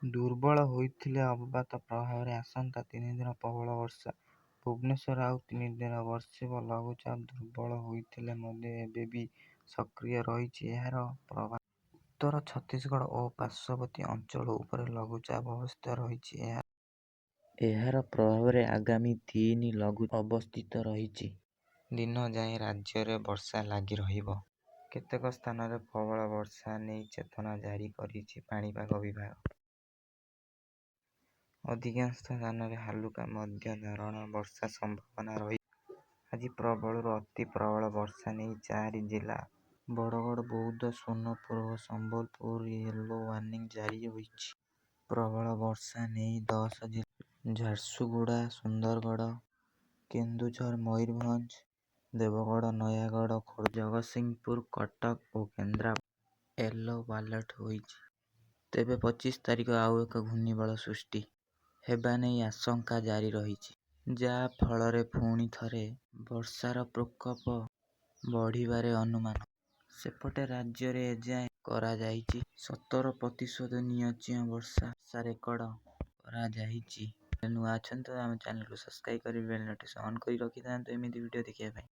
ଦୁର୍ବଳ ହୋଇଥିଲେ ଅବପାତ ପ୍ରଭାବରେ ଆସନ୍ତା 3 ଦିନ ପ୍ରବଳ ବର୍ଷା। ଭୁବନେଶ୍ୱର, ଆଉ 3 ଦିନ ବର୍ଷିବ। ଲଘୁଚାପ ଦୁର୍ବଳ ହୋଇଥିଲେ ମଧ୍ୟ ଏବେ ବି ସକ୍ରିୟ ରହିଛି ଏହାର ପ୍ରଭାବ। ଉତ୍ତର ଛତିଶଗଡ଼ ଓ ପାର୍ଶ୍ୱବର୍ତ୍ତୀ ଅଞ୍ଚଳ ଉପରେ ଲଘୁଚାପ ଅବସ୍ଥିତ ରହିଛି। ଏହାର ପ୍ରଭାବରେ ଆଗାମୀ 3 ଲଘୁଚାପ ଅବସ୍ଥିତ ରହିଛି। ଦିନ ଯାଏଁ ରାଜ୍ୟରେ ବର୍ଷା ଲାଗି ରହିବ। କେତେକ ସ୍ଥାନରେ ପ୍ରବଳ ବର୍ଷା ନେଇ ଚେତାବନୀ ଜାରି କରିଛି ପାଣିପାଗ ବିଭାଗ। ଅଧିକାଂଶ ସ୍ଥାନରେ ହାଲୁକାରୁ ମଧ୍ୟମ ଧରଣର ବର୍ଷା ସମ୍ଭାବନା ରହିଛି। ଆଜି ପ୍ରବଳରୁ ଅତି ପ୍ରବଳ ବର୍ଷା ନେଇ ଚାରି ଜିଲ୍ଲା ବରଗଡ଼, ବୌଦ୍ଧ, ସୋନପୁର ଓ ସମ୍ବଲପୁରରେ ୟେଲୋ ୱାର୍ଣ୍ଣିଂ ଜାରି ହୋଇଛି। ପ୍ରବଳ ବର୍ଷା ନେଇ 10 ଜିଲ୍ଲା ଝାରସୁଗୁଡ଼ା, ସୁନ୍ଦରଗଡ଼, କେନ୍ଦୁଝର, ମୟୂରଭଞ୍ଜ, ଦେବଗଡ଼, ନୟାଗଡ଼, ଖୋର୍ଦ୍ଧା, ଜଗତସିଂହପୁର, କଟକ ଓ କେନ୍ଦ୍ରାପଡ଼ାରେ ୟେଲୋ ଆଲର୍ଟ ହୋଇଛି। ତେବେ 25 ତାରିଖ ଆଉ ଏକ ଘୂର୍ଣ୍ଣିବଳୟ ସୃଷ୍ଟି ହେବା ନେଇ ଆଶଙ୍କା ଜାରି ରହିଛି। ଯାହା ଫଳରେ ପୁଣି ଥରେ ବର୍ଷାର ପ୍ରକୋପ ବଢ଼ିବାର ଅନୁମାନ। ସେପଟେ ରାଜ୍ୟରେ ଏଯାଏଁ କରାଯାଇଛି। 17% ନିଅଣ୍ଟିଆ ବର୍ଷା ରେକର୍ଡ କରାଯାଇଛି। ନୂଆ ଅଛନ୍ତି ତ ଆମ ଚ୍ୟାନେଲକୁ ସବସ୍କ୍ରାଇବ୍ କରି ବେଲ୍ ନୋଟିଫିକେସନ୍ ଅନ୍ କରି ରଖିଥାନ୍ତୁ ଏମିତି ଭିଡ଼ିଓ ଦେଖିବା ପାଇଁ।